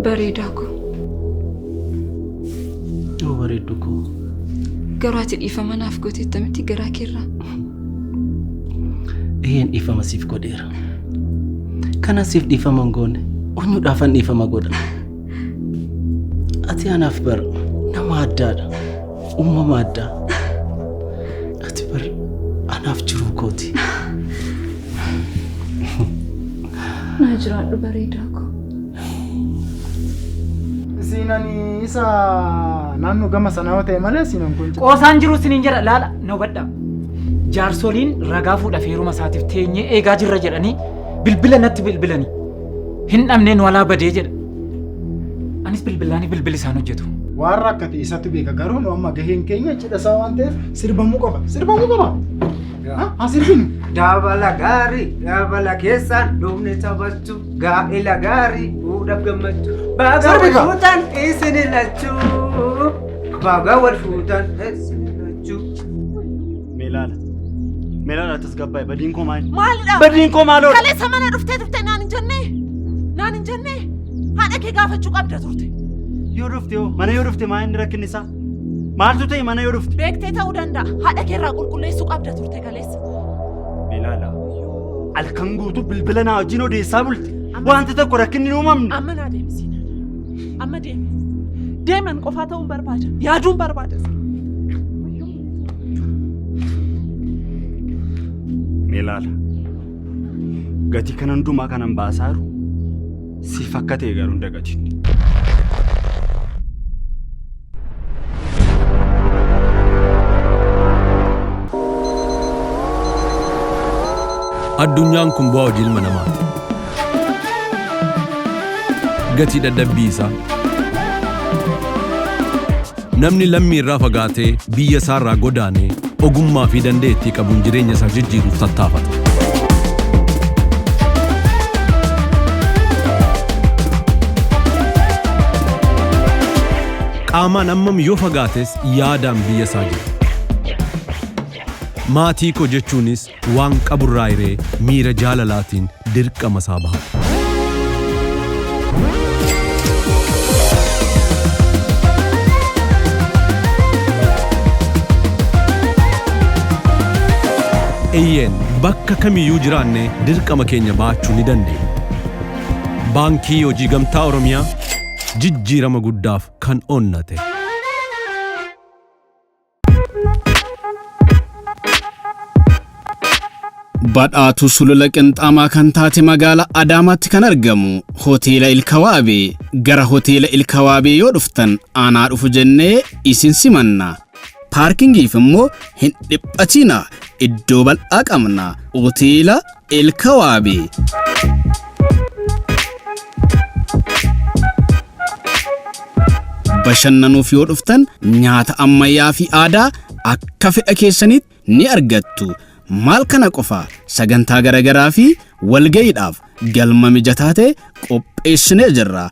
Bareedaa koo. Yoo bareeddu koo. Garuu ati dhiifama naaf gooteetta miti garaa keerraa? Eeyyeen dhiifama siif godheera. Kana siif dhiifama hin goone onyuudhaafan dhiifama godha. Ati anaaf bar nama addaadha. Uumama addaa. Ati bar anaaf jiruu kooti. Naa jiraadhu bareedaa koo. Siinani isa naannoo gama sanaa yoo ta'e malee siinan kun. Qoosaan jiru isiniin jedha laala na hubadhaa. Jaarsoliin ragaa fuudhaaf heeruma isaatiif teenyee eegaa jirra jedhanii bilbila natti bilbilanii. Hin dhabnee nu alaa badee jedha. Anis bilbilaanii bilbili isaan hojjetu. Waan rakkate isatu beeka garuu nu amma gaheen keenya cidha isaa waan ta'eef sirbamuu qaba. Sirbamuu qaba. Haa sirbinu. Dabala gaarii dabala keessaan dhumni taphachuu gaa'ela gaarii fuudhaaf gammachuu baga wal Sirbi kaa. fuutan isin lachuu baga wal fuutan isin lachuu. Meelaala. Meelaala tasgabbaa'e badiin koo maali? Maalidha? Badiin koo maaloodha? Kaleessa mana dhuftee turte naan hin jennee? Naan hin jennee? Haadha kee gaafachuu qabda turte. Yoo dhufte hoo? Mana yoo dhufte maa inni rakkinni isaa? Maaltu ta'e mana yoo dhufte? Beektee ta'uu danda'a. Haadha kee irraa qulqulleessuu qabda turte kaleessa. Meelaala. Halkan guutuu bilbila naa wajjin odeessaa bulte. Wanti tokko rakkinni hin uumamne. Amma naa deemsi. Amma deemi. Deeman qofaa ta'uun barbaada. Yaaduun barbaada. Meelaala. Gatii kana hundumaa kanan baasaa jiru siif akka ta'e garuu hin dagatin. Addunyaan kun bu'aa hojii ilma namaati. Gatii dadhabbii isaa. Namni lammii irraa fagaatee biyya isaa irraa godaanee ogummaa fi dandeettii qabuun jireenya isaa jijjiiruuf tattaafata. Qaamaan hammam yoo fagaates yaadaan biyya isaa jira. Maatii koo jechuunis waan qaburraa hiree miira jaalalaatiin dirqama isaa bahata. Eeyyeen bakka kamiyyuu jiraanne dirqama keenya bahachuu ni dandeenya. Baankii Hojii Gamtaa Oromiyaa jijjiirama guddaaf kan onnate. Badhaatuu sulula qinxaamaa kan taate magaalaa Adaamaatti kan argamu hoteela Ilkawaabee gara hoteela Ilkawaabee yoo dhuftan aanaa dhufu jennee isin simanna. Paarkingiif immoo hin dhiphatina iddoo bal'aa qabna. Hoteela Ilkawaabee. Bashannanuuf yoo dhuftan nyaata ammayyaa fi aadaa akka fedha keessanitti ni argattu. Maal kana qofa sagantaa garaagaraa fi walga'iidhaaf galma mijataa ta'e qopheessinee jirra.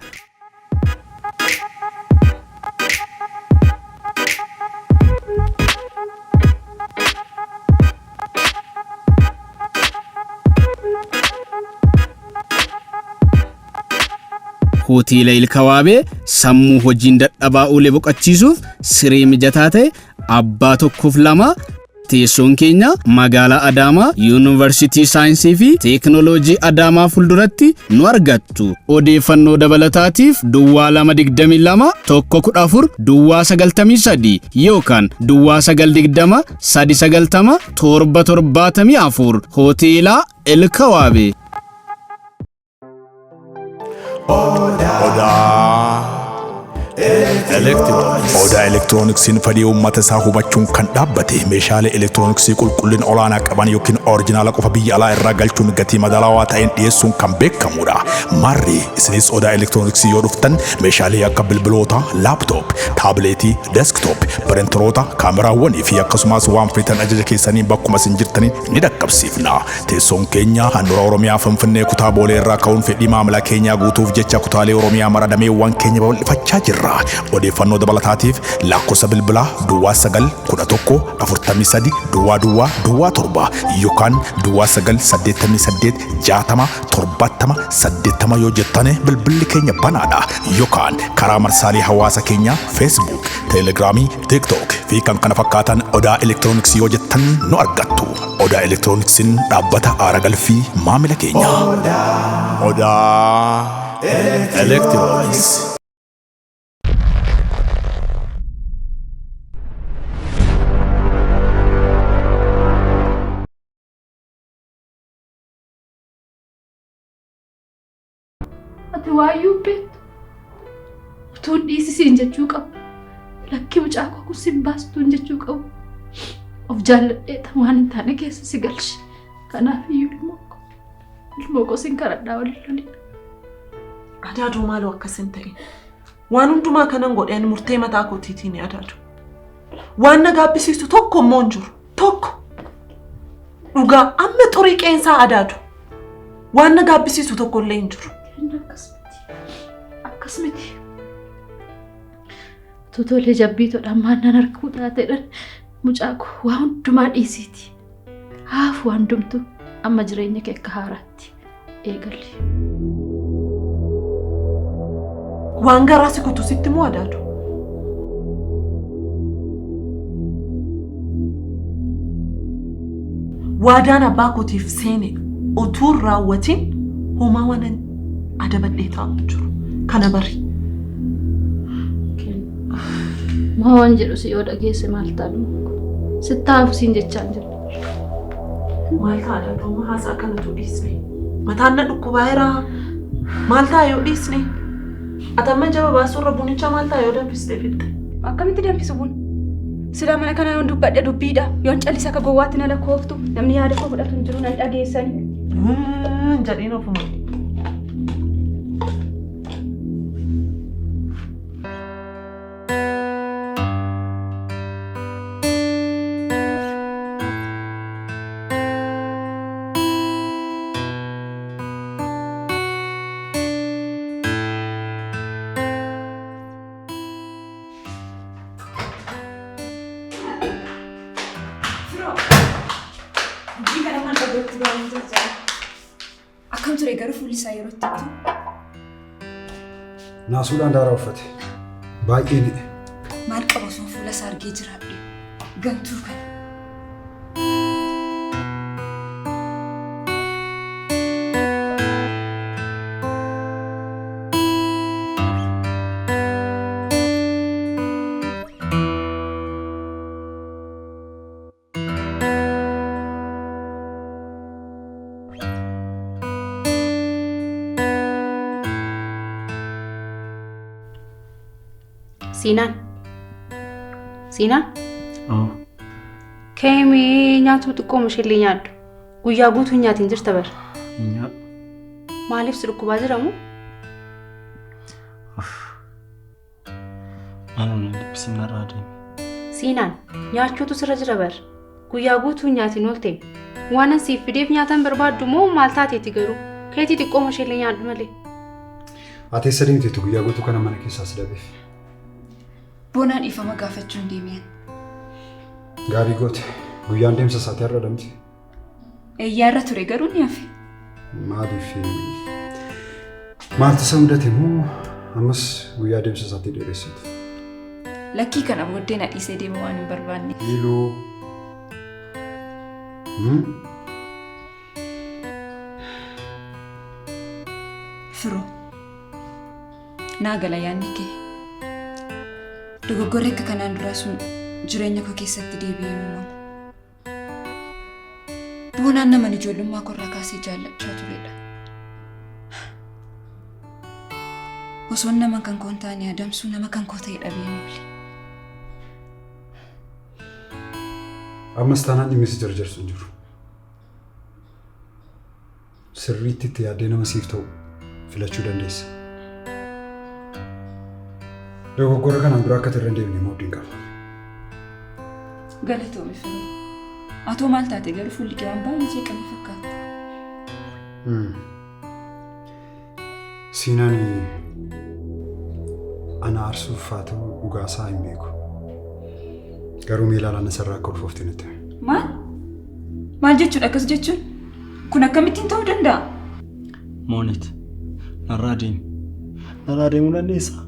Hoteela Ilkawaabee sammuu hojiin dadhabaa oole boqochiisuuf siree mijataa ta'e abbaa tokkoof lama teessoon keenya magaalaa Adaamaa Yuunivarsiitii Saayinsii fi Teekinooloojii Adaamaa fuulduratti nu argattu. Odeeffannoo dabalataatiif Duwwaa 2 22 1 14 Duwwaa 93 yookaan Duwwaa 9 20 3 90 7 74 Hoteela Elkawaabee. Odaa Odaa Elektirooniksiin fedhii uummata isaa hubachuun kan dhaabbate meeshaalee elektirooniksii qulqullina olaanaa qaban yookiin orijinaala qofa biyya alaa irraa galchuun gatii madaalawaa ta'een dhiyeessuun kan beekamudha. Maarri isinis Odaa Elektirooniksii yoo dhuftan meeshaalee akka bilbiloota, laptop, taabileetii, desktop, piriintaroota, kaameraawwanii fi akkasumas waan feetan ajaja keessanii bakkuma isin jirtanii ni dhaqqabsiifna. Teessoon keenya handhuura Oromiyaa Finfinnee kutaa Boolee irraa ka'uun fedhii maamila keenyaa guutuuf jecha kutaalee Oromiyaa mara dameewwan keenya babal'ifachaa jirra. jirra. Odeeffannoo dabalataatiif lakkoofsa bilbilaa duwwaa 9 11 43 duwwaa duwwaa duwwaa 7 yookaan duwwaa 9 88 60 70 80 yoo jettane bilbilli keenya banaadha yookaan karaa marsaalee hawaasa keenyaa Facebook, Teelegiraamii, TikTok fi kan kana fakkaatan Odaa Elektirooniksii yoo jettan nu argattu. Odaa Elektirooniksiin dhaabbata aara galfii maamila keenya. Odaa Elektirooniks. Ati waayyuu hin beektu. Utuun dhiisi siin jechuu qabu. Lakki mucaa koo kun sin baastuun jechuu qabu. Of jaalladheeta waan hin taane keessa si galche. Kanaaf iyyuu ilmoo koo. Ilmoo koo sin kadhadhaa waliin lolin. Adaaduu maaloo akkas hin ta'in. Waan hundumaa kanan godhe ani murtee mataa kootiitiin adaadu. Waan na gaabbisiisu tokko immoo hin jiru. Tokko. Dhugaa amma xurii qeensaa adaadu. Waan na gaabbisiisu tokko illee hin jiru. Kenna akkas miti. Akkas miti. Tutolee jabbiitoodhaan maannaan harkuu taateedhaan mucaa koo waa hundumaa dhiisiiti. Haafu waan hundumtu amma jireenya kee akka haaraatti eegali. Waan garaa si kutu sitti moo adaadu? Waadaan abbaa kootiif seene utuu hin raawwatin homaa waanan adabadhee taa'u hin jiru. Kana bari. Maa waan jedhu si yoo dhageesse maal ta'a? Sitti haafu siin jechaa hin jiru. Maal ta'a adaaduu haasaa kanatu dhiisne. Mataan na dhukkubaa jira. Maal ta'a yoo dhiisne? Ati amma jaba baasuurra bunicha maal ta'a yoo danfistee fixxe? Akkamitti danfisu buna? Silaa mana kana yoon dubbadhe dubbiidha. Yoon callise akka gowwaatti na lakkooftu. Namni yaada koo fudhatu hin jiru nan dhageessani. Hin jedhiin ofuma. Firoo, dubbii kana maal dhagootti baay'een jajjaba. Akkam ture garuu fuulli isaa yeroo itti ibsu? Naasuudhaan daaraa uffate. Baay'ee mi'e. Maal qaba osoo fuula isaa argee jiraadhe. Gantuu kana. Siinaan. Siinaan. Keemee nyaatuu xiqqoo isheellee nyaadhu. Guyyaa guutuu hin nyaatiin jirta bara. Nyaadhu. Maaliif si dhukkubaa jiramu? Maaloo na dhiphisin narraa deemi. Siinaan nyaachuutu sirra jira bar. Guyyaa guutuu hin nyaatiin oolte. Waanan siif fideef nyaatan barbaaddu moo maal taateeti garuu? Keetii xiqqooma isheellee nyaadhu malee. Ati eessa deemteetu guyyaa guutuu kana mana keessaa si dhabeef? Boonaan dhiifama gaafachuun deebi'an. Gaarii goote. Guyyaan deemsa isaatii har'a damti. Eeyyaarra ture garuu ni hafe. Maaliif maaltu isa mudate moo ammas guyyaa deemsa isaatii dheeressite? Lakkii kana booddee na dhiisee deemuu waan hin barbaanneef. Iluu. Firoo. Naa gala yaadni kee. Dogoggorri akka kanaan duraa sun jireenya koo keessatti deebi'ee hin uumamu. Boonaan naman ijoollummaa koorraa kaasee jaallachaa turedha. Osoon nama kan koo hin taane adamsuu nama kan koo ta'e dhabee hin oole. Ammas taanaan dhimmi si jarjarsu hin jiru. Sirriitti itti yaaddee nama siif ta'u filachuu dandeessa. Dogoggora kanaan dura akka irra hin deebine immoo abdiin qaba. Galatoomi Firoo. Atoo maal taate garuu fuulli kee waan baay'ee jeeqame fakkaata. Siinaan Ana aarsuuf haa ta'u dhugaasaa hin beeku. Garuu Meelaalaan asirraa akka ulfoofte natti hime. Maal? Maal jechuudha akkas jechuun? Kun akkamittiin ta'uu danda'a? Moonit, narraa deemi. Narraa deemuu dandeessaa?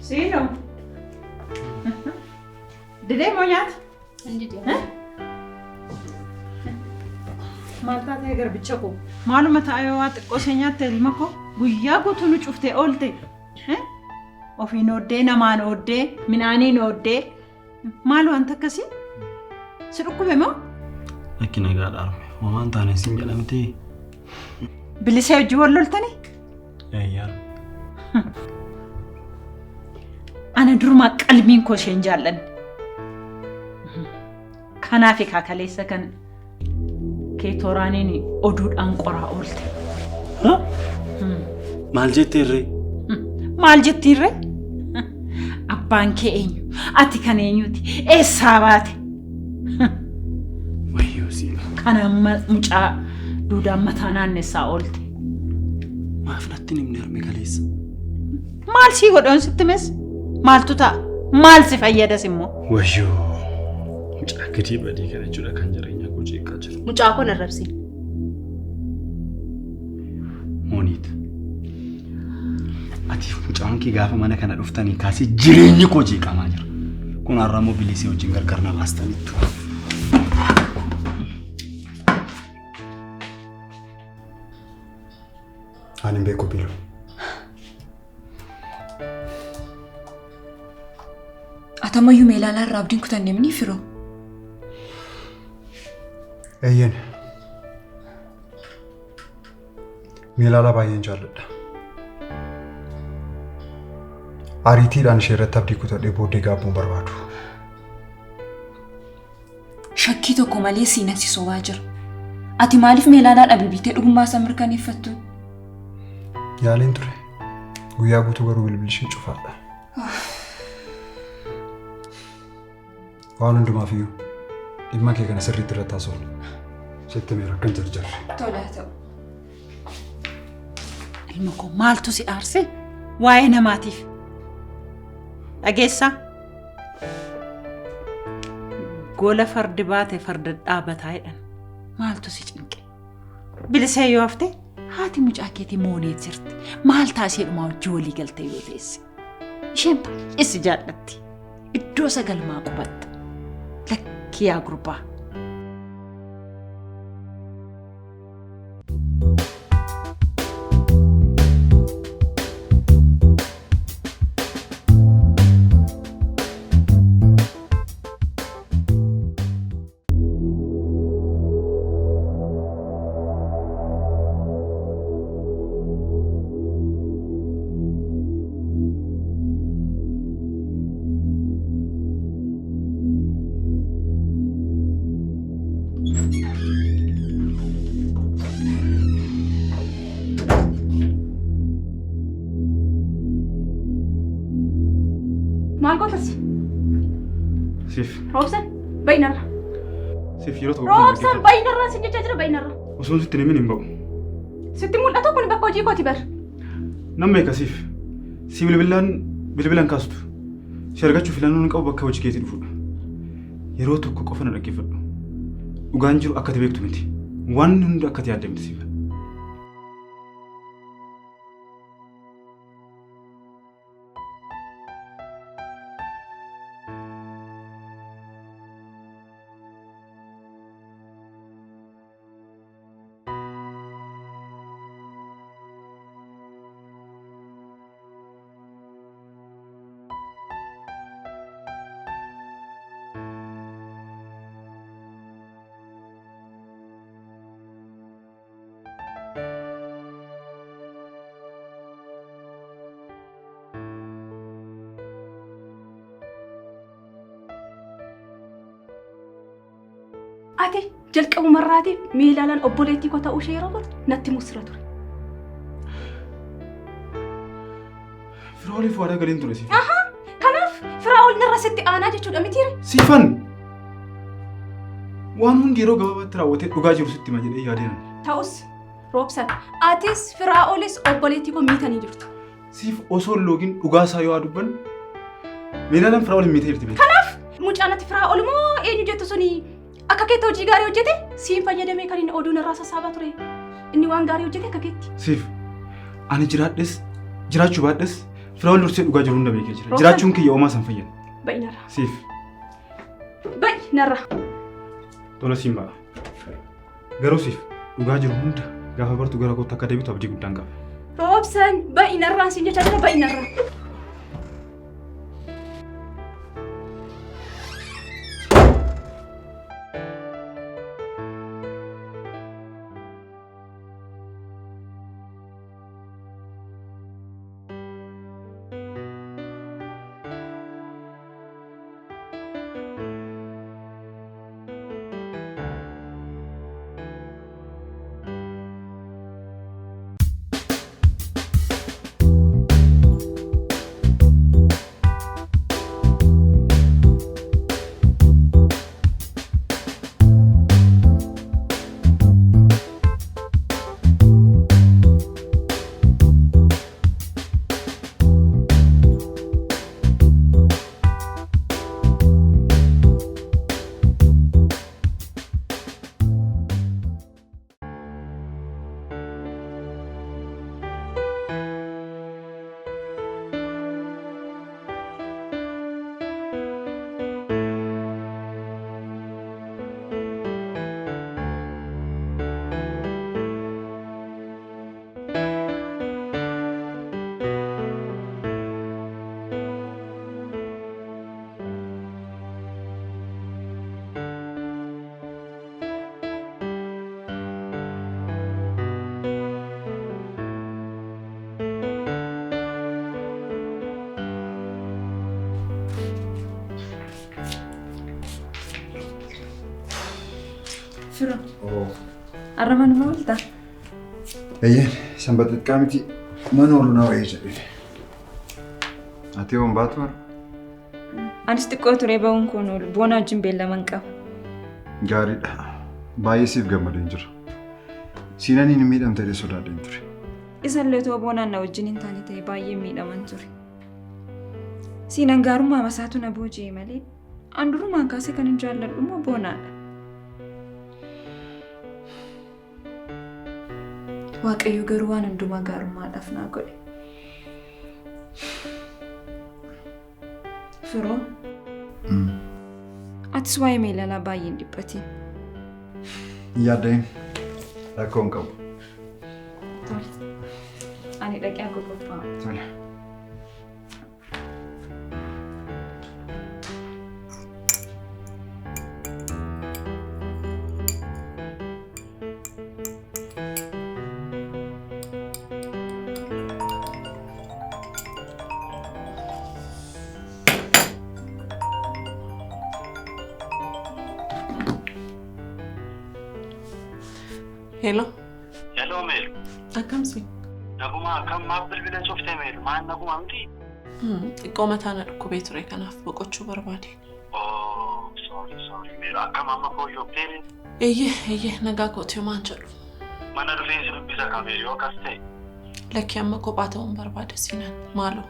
Siino. Didee moo nyaata? Maal taatee garbicha koo? Maaluma ta'a yoo waa xiqqoo ishee nyaatte ilma koo guyyaa guutuu nu cuftee oolte. Ofiin ooddee namaan ooddee midhaaniin ooddee maal wanta akkasii? Si dhukkube moo? Lakki nagaadha harme. Homaa hin taane siin jedhamtee. Bilisee hojii wal loltanii? Eeyyaan. Ana durumaa qalbiin koo isheen jaallanne. Kanaaf ekaa kaleessa kan keetooraaniin oduudhaan qoraa oolte. Maal jetteerree? Maal jettiirree? Abbaan kee eenyu? Ati kan eenyuti? Eessaa baate? Wayyoo siima. Kana amma mucaa duudaan mataa naannessaa oolte. Maaf natti hin himne harme kaleessa? Maal sii godhan sitti mes? Maaltu ta'a? Maal si fayyadas immoo? Wayyoo. Mucaa gadii badii kana jechuudha kan jireenya koo jeeqaa jiru. Mucaa koo hin arrabsin. Mooniit. Ati mucaan kee gaafa mana kana dhuftanii kaasee jireenyi koo jeeqamaa jira. Kun har'a immoo bilisee wajjin gargar na baastaniittu. Ani hin beeku Biiloo. Ati ammayyuu Meelaalaa irraa abdiin kutanne mini firoo. Eeyyeen. Meelaalaa baay'een jaalladha. Ariitiidhaan ishee irratti abdii kutadhee booddee gaabbuun barbaadu. Shakkii tokko malee siinan si sobaa jira. Ati maaliif Meelaalaadhaa bilbiltee dhugummaa isaa mirkaneeffattu? Yaaleen ture. Guyyaa guutuu garuu bilbilli ishee cufaadha. Waan hundumaaf iyyuu dhimma kee kana sirriitti irratti haasofna. Sitti himeera akka hin jarjarre. Tole haa ta'u. Ilma koo maaltu si aarse? Waa'ee namaatiif. Dhageessaa? Gola fardi baate farda dhaabataa jedhan. Maaltu si cinqe? Bilisee yoo hafte haati mucaa keetii moonee jirti. Maal taasee dhumaa hojii walii galtee yoo teesse? Isheen baay'ee si jaallatti. Iddoo sagalmaa qubatta. Lakki yaa gurbaa. Maal gootas? Siif. Roobsan baay'inarra. Siif yeroo tokko Roobsan baay'inarraa sin jechaa jira baay'inarra. Osoo sitti himin hin ba'u. Sitti mul'atu kun bakka hojii kooti bar. Nan beeka siif. Si bilbilaan bilbilan kaastu. Si argachuuf filannoon hin qabu bakka hojii keetii dhufudha. Yeroo tokko qofa na dhaggeeffadhu. Dhugaan jiru akka ati beektu miti. Waan hundi akka ati yaadde miti siif. Ati jalqabumarraatiif Meelaalaan obboleettii koo ta'uu ishee yeroo bartu natti musira ture. Firaa'oliif waadaa galeen ture siif. Ahaa! Kanaaf Firaa'ol narra sitti aanaa jechuudha mitiire? Siifan! Waan hundi yeroo gabaabaatti raawwatee dhugaa jiru sitti hima jedhee yaadeen. Ta'us Roobsan atis Firaa'olis obboleettii koo miitanii jirtu. Siif osoo hin loogin dhugaa isaa yoo dubbannu Meelaalaan Firaa'ol miitee jirti beekta. Kanaaf mucaan ati Firaa'ol moo eenyu jettu suni akka keetti hojii gaarii hojjete siin fayyadamee kan inni oduu narraa sassaabaa ture. Inni waan gaarii hojjete akka keetti. Siif ani jiraadhes jiraachuu baadhes Firaa'ol dursee dhugaa jiru hunda beekee jira. Roobsan. Jiraachuun kiyya homaa san fayyada. Ba'i narraa. Siif Ba'i narraa. tola siin ba'a. Garuu siif dhugaa jiru hunda gaafa bartu gara kootti akka deebitu abdii guddaan qaba. Roobsan ba'i narraan siin jechaa jira ba'i narraa. Firo. Har'a manuma ooltaa? Eeyyeen sanbata xiqqaa miti mana oolu na wayii jedhee. Ati yoon baatu har'a? Anis xiqqoo turee ba'uun koon oolu boona wajjin beellaman qaba. Gaariidha. Baay'ee siif gammadeen jira. Siinaniin hin miidhamte jedhee sodaadheen ture. Isallee otoo boonaan na wajjin hin taane ta'e baay'ee miidhaman ture. Siinan gaarummaa masaatu na booji'e malee an durumaan kaasee kan hin jaalladhu immoo boonaadha. Waaqayyo garuu waan hundumaa gaarummaadhaaf naa godhe. Firoo. Atis waa'ee meelalaa baay'ee hin dhiphatin. Hin yaadda'in. Rakkoo hin qabu. Tole. Ani dhaqee akka qophaa'u. Tole. Hello. Hello Meelu. Akkam si? Naguma akkam maaf bilbila cufte Meelu? Maal naguma miti? Xiqqoo mataa na dhukkubee ture kanaaf boqochuu barbaade. Oh, sorry sorry Meelu. Akkam amma fooyyofteere? Eeyyee eeyyee nagaa kooti homaan jedhu. Mana dhufeen si dubbisa ka Meelu yoo akkas ta'e. Lakki amma kophaa ta'uun barbaada Siinaan. Maaloo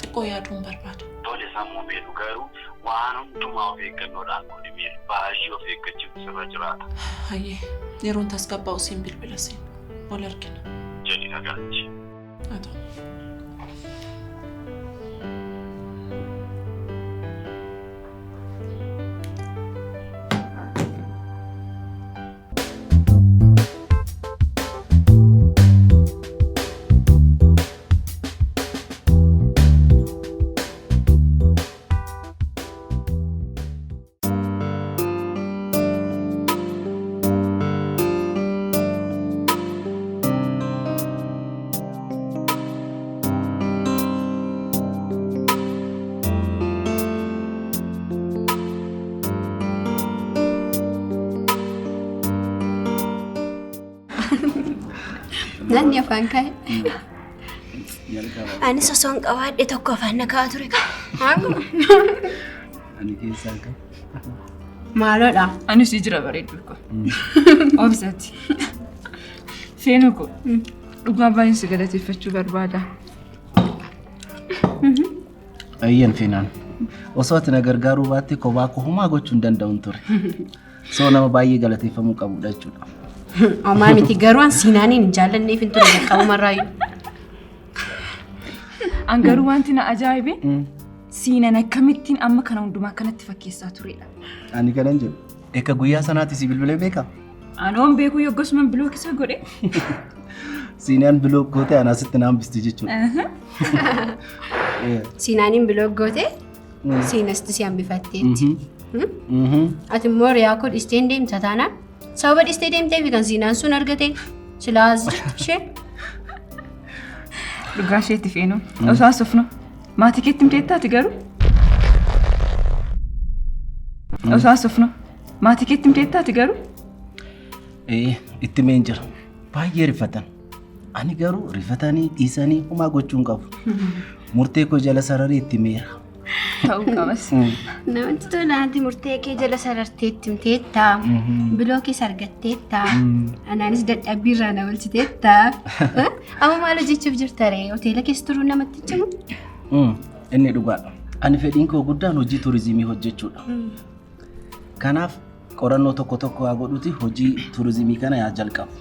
xiqqoo yaaduun barbaada. Tole sammuu Meelu garuu waan hundumaa of eeggannoodhaan godhi Meelu. Baay'ee of eeggachuutu sirra jiraata. Hayyee yeroon tasgabbaa'u siin bilbila siin. Wal argina. Jedhi nagaatti. Haa ta'u. Namni afaan kaa'e. Jalqaba. Anis osoo hin qabaadhe tokko afaan na kaa'aa ture. Ani keessaa qaba. Maaloodha. Anis jira bareedduu ko. Obsati. Feenuu ko. Dhugaa baay'een si galateeffachuu barbaada. Ayyan Feenaan. Osoo ati na gargaaruu baatte kophaa koo homaa gochuu hin danda'uun ture. So nama baay'ee galateeffamuu qabudha jechuudha. Homaa miti garuu an siinaaniin hin jaallanneef hin ture jalqabumarraayyuu. An garuu wanti na ajaa'ibe siinan akkamittiin amma kana hundumaa akkanatti fakkeessaa turedha. Ani kanan jedhu. Eka guyyaa sanaatti si bilbilee beekaa? Anoon beekuu yoggasuman block isa godhe. Siinaan block goote anaa sitti na hambisti jechuudha. Siinaaniin block goote siinasti si hambifatteetti. Ati immoo riyaa koo dhistee hin deemta taanaan sababa dhistee deemteefi kan siinaan sun argate silaa as jirti ishee. Dhugaa isheetti feenu. Osoo haasofnu maatii keetti himteettaati garuu? Osoo haasofnu maatii keetti himteettaati garuu? Ee itti meen jira. Baay'ee rifatan. Ani garuu rifatanii dhiisanii homaa gochuu hin qabu. Murtee koo jala sararee itti meera. Ta'uu qabas. Namatti tola anti murtee kee jala sarartee itti himteetta. Bilookees argatteetta. Anaanis dadhabbii irraa na oolchiteetta. Amma maal hojjechuuf jirta ree? Hoteela keessa turuun namatti hin cimu? Inni dhugaadha. Ani fedhiin koo guddaan hojii turizimii hojjechuudha. Kanaaf qorannoo tokko tokko haa godhuti hojii turizimii kana yaa jalqabu.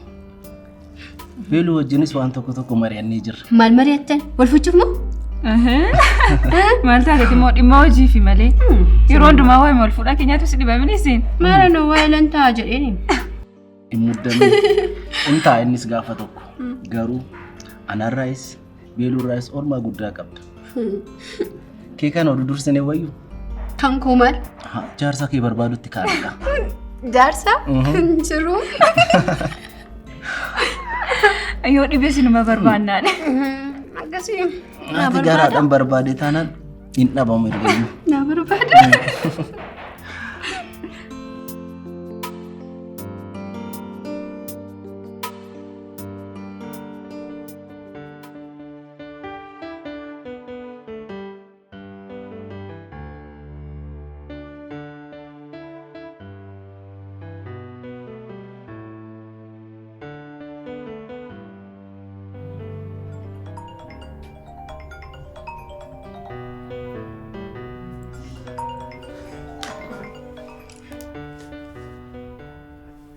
Beeluu wajjinis waan tokko tokko mari'annee jirra. Maal mari'attan? Wal fuuchuuf moo? Maal taateeti immoo dhimma hojii fi malee. Yeroo hundumaa waa'ee wal fuudhaa keenyaatu si dhibamini isin. Maala nu waa'ee lan ta'a jedheeni. Hin muddamne. In ta'a innis gaafa tokko. Garuu anarraayis beeluurraayis oolmaa guddaa qabda. Kee kana oduu dursinee wayyu? Kan koo maal? Jaarsa kee barbaadutti kaa'adha. Jaarsa? Jiru. Yoo dhibee sinuma barbaannaan. Akkasii. Ati garaadhaan barbaade taanaan hin dhabamu erga inni. Na barbaada.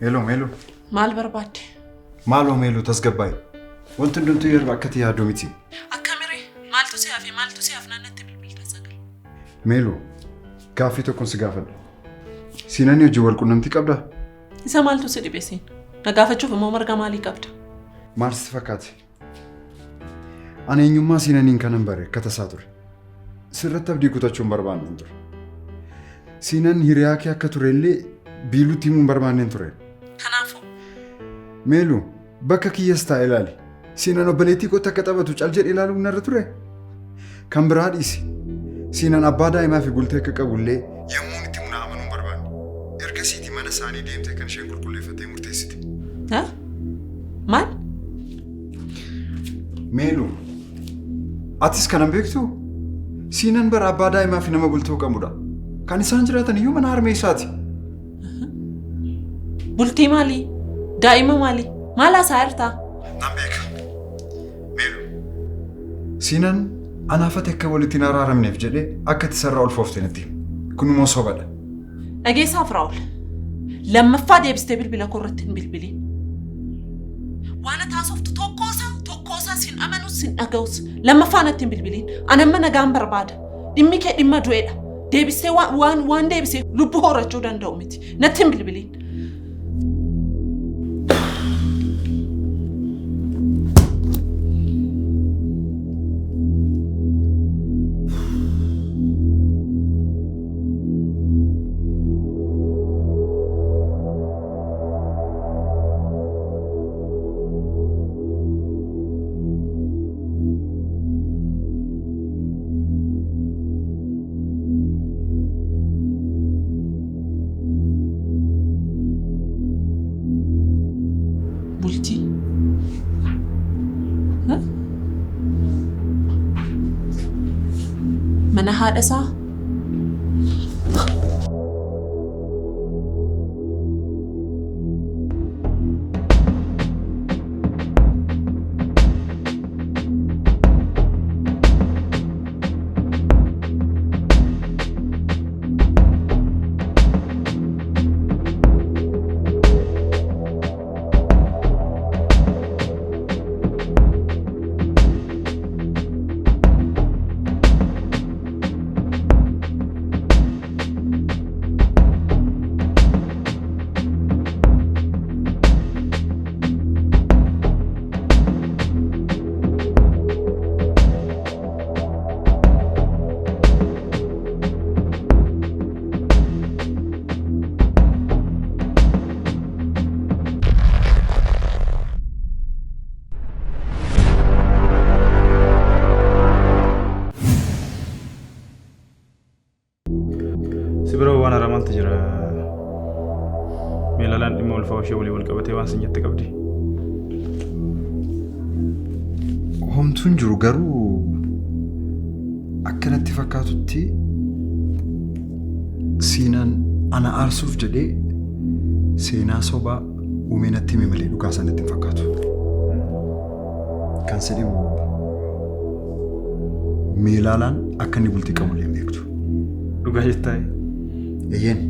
Hello, Melo. Maal barbaadde? Maaloo Melo tasgabbaa'i. Wanti hundumtuu yeroo akkati yaaddu miti. Akkamiree? Maaltu si hafe? Maaltu si hafnaan natti bilbilta sagal? Melo, gaaffii tokkon si gaafadha. Siinanii hojii wal quunnamtii qabdaa? Isa maaltu si dhibe siin? Na gaafachuuf immoo marga maalii qabda? Maal sitti fakkaate? Ani eenyummaa siinaniin kanan bare akka tasaa ture. Sirratti abdii kutachuu hin barbaanneen ture. Siinan hiriyaa kee akka ture illee biiluutti himuu hin barbaanneen ture. Kanaafuu? Meelu, bakka kiyyas taa'e ilaali. Siinan obboleettii kootti akka taphatu cal jedhee ilaaluun narra ture. Kan biraa dhiisi. Siinan abbaa daa'imaa fi bultii akka qabu illee yemmuun itti himu na amanuu hin barbaanne. Ergasiiti mana isaanii deemtee kan isheen qulqulleeffattee murteessite. Maal? Meelu, atis kana hin beektuu? Siinan bara abbaa daa'imaa fi nama bultoo qabudha. Kan isaan jiraatan iyyuu mana harmee isaati. Bultii maalii? Daa'ima maalii? Maal haasaa jirtaa? Nan beeka. Meelu. Siinan anaaf ati akka walitti hin araaramneef jedhee akka itti sarara ulfoofte natti hime. Kun immoo sobadha. Dhageessaa Firaa'ol. Lammaffaa deebistee bilbila koo irratti hin bilbiliin. Waan ati haasoftu tokkoosaa tokkoosaa sin amanus sin dhaga'us. Lammaffaa natti hin bilbiliin. Ani amma nagaan barbaada. Dhimmi kee dhimma du'eedha. Deebistee waan waan waan deebisee lubbuu horachuu danda'u miti. Natti hin bilbiliin. Haadha isaa. Si bira waan haaraa maaltu jira? Meelaalaan dhimma ulfaa ishee waliin wal qabatee waan sin jette qabdi. Homtuun jiru garuu akka natti fakkaatutti Siinaan ana aarsuuf jedhee seenaa sobaa uumee natti hime malee dhugaa isaa natti hin fakkaatu. Kan si dhibu Meelaalaan akka inni bultii qabu illee hin beektu. Dhugaa jettaa? Eeyyeen.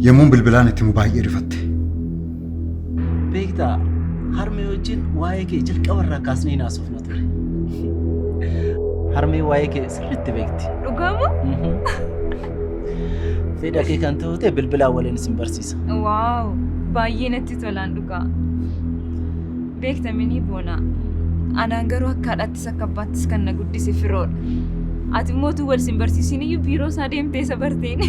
Yemmuun bilbilaan itti himu baay'ee rifatte. Beektaa harmee wajjin waa'ee kee jalqaba irraa kaasnee haasofna ture. Harmee waa'ee kee sirriitti beekti. Dhugamoo? Fedha kee kan ta'u ta'e bilbilaan waliin isin barsiisa. Waaw! Baay'ee natti tolaan dhugaa. Beekta minii boona. Anaan garuu akka haadhaattis akka abbaattis kan na guddise firoodha. Ati immoo utuu wal sin barsiisin iyyuu biiroo isaa deemtee isa barteen.